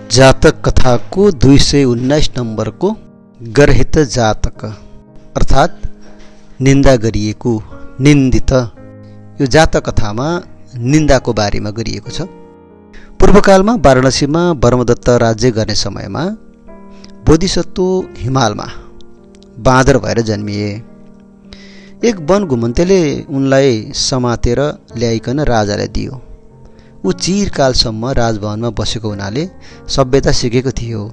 जातक कथाको 219 नम्बरको गर्हित जातक अर्थात् निन्दा गरिएको निन्दित। यो जातक कथामा निन्दाको बारेमा गरिएको छ। पूर्वकालमा वाराणसीमा ब्रह्मदत्त राज्य गर्ने समयमा बोधिसत्व हिमालमा बाँदर भएर जन्मिए। एक वन घुमन्तेले उनलाई समातेर ल्याइकन राजालाई दियो। ऊ चिरकालसम्म राजभवनमा बसेको हुनाले सभ्यता सिकेको थियो।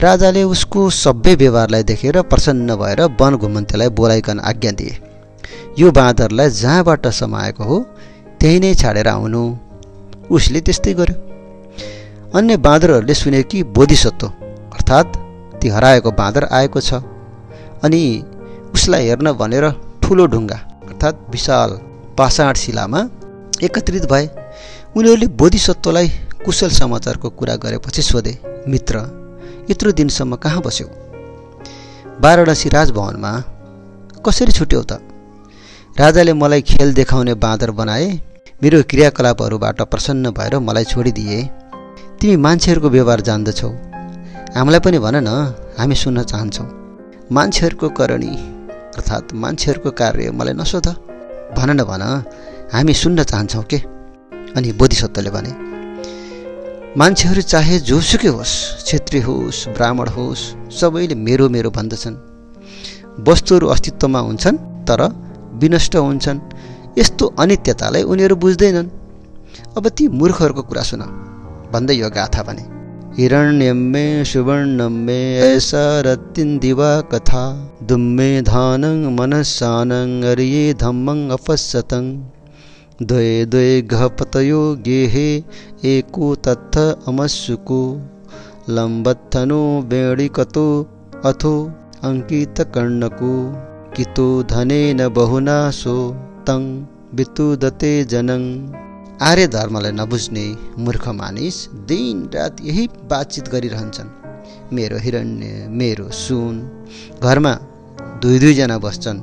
राजाले उसको सभ्य व्यवहारलाई देखेर प्रसन्न भएर वन घुमन्तेलाई बोलाइकन आज्ञा दिए, यो बाँदरलाई जहाँबाट समाएको हो त्यही नै छाडेर आउनु। उसले त्यस्तै गर्यो। अन्य बाँदरहरूले सुने कि बोधिसत्व अर्थात् ती हराएको बाँदर आएको छ अनि उसलाई हेर्न भनेर ठुलो ढुङ्गा अर्थात् विशाल पाषाण शिलामा एकत्रित भए। उनीहरूले बोधिसत्वलाई कुशल समाचारको कुरा गरेपछि सोधे, मित्र यत्रो दिनसम्म कहाँ बस्यौ? वाराणसी राजभवनमा कसरी छुट्यौ त? राजाले मलाई खेल देखाउने बाँदर बनाए, मेरो क्रियाकलापहरूबाट प्रसन्न भएर मलाई छोडिदिए। तिमी मान्छेहरूको व्यवहार जान्दछौ, हामीलाई पनि भन न, हामी सुन्न चाहन्छौ। मान्छेहरूको करणी अर्थात् मान्छेहरूको कार्य मलाई नसोध, भन न भन, हामी सुन्न चाहन्छौ के? अनि बोधिसत्वले भने, मान्छेहरू चाहे जोसुकै होस्, क्षेत्रीय होस् ब्राह्मण होस्, सबैले मेरो मेरो भन्दछन्। वस्तुहरू अस्तित्वमा हुन्छन् तर विनष्ट हुन्छन्। यस्तो अनित्यतालाई उनीहरू बुझ्दैनन्। अब ती मूर्खहरूको कुरा सुन भन्दै यो गाथा भने, हिरण्यम्मे सुवर्णम्मे ऐसा रत्तिन दिवा कथा दुम्मे धानं मनस्सानं अर्ये धम्मं अपश्यतं द्वे द्वे घपतयो गेहे एको तत्थ अमस्सुको लंबत्थनो वेणिकतो अथो अंकित कर्णको कितो धनेन बहुना सो तं वितुदते जनं। आर्य धर्मलाई नबुझ्ने मूर्ख मानिस दिन रात यही बातचित गरिरहन्छन्। मेरो हिरण्य, मेरो सुन। घरमा दुई दुईजना बस्छन्,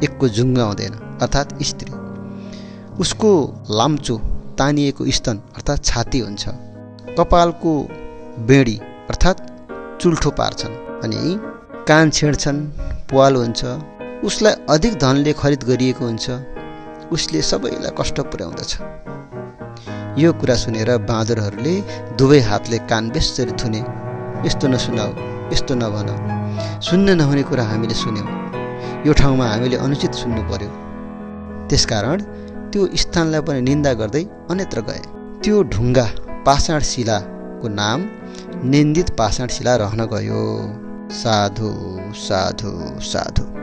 एकको जुङ्गा हुँदैन अर्थात् स्त्री। उसको लाम्चो तानिएको स्तन अर्थात् छाती हुन्छ। कपालको बेडी अर्थात् चुल्ठो पार्छन् अनि कान छेड्छन्, प्वाल हुन्छ। उसलाई अधिक धनले खरिद गरिएको हुन्छ। उसले सबैलाई कष्ट पुर्याउँदछ। यो कुरा सुनेर बाँदरहरूले दुवै हातले कान बेसरी थुने, यस्तो नसुनाऊ, यस्तो नभन, सुन्न नहुने कुरा हामीले सुन्यौँ, यो ठाउँमा हामीले अनुचित सुन्नु पर्यो। त्यसकारण त्यो स्थानलाई पनि निन्दा गर्दै अन्यत्र गए। त्यो ढुङ्गा पाषाण शिलाको नाम निन्दित पाषाण शिला रहन गयो। साधु साधु साधु।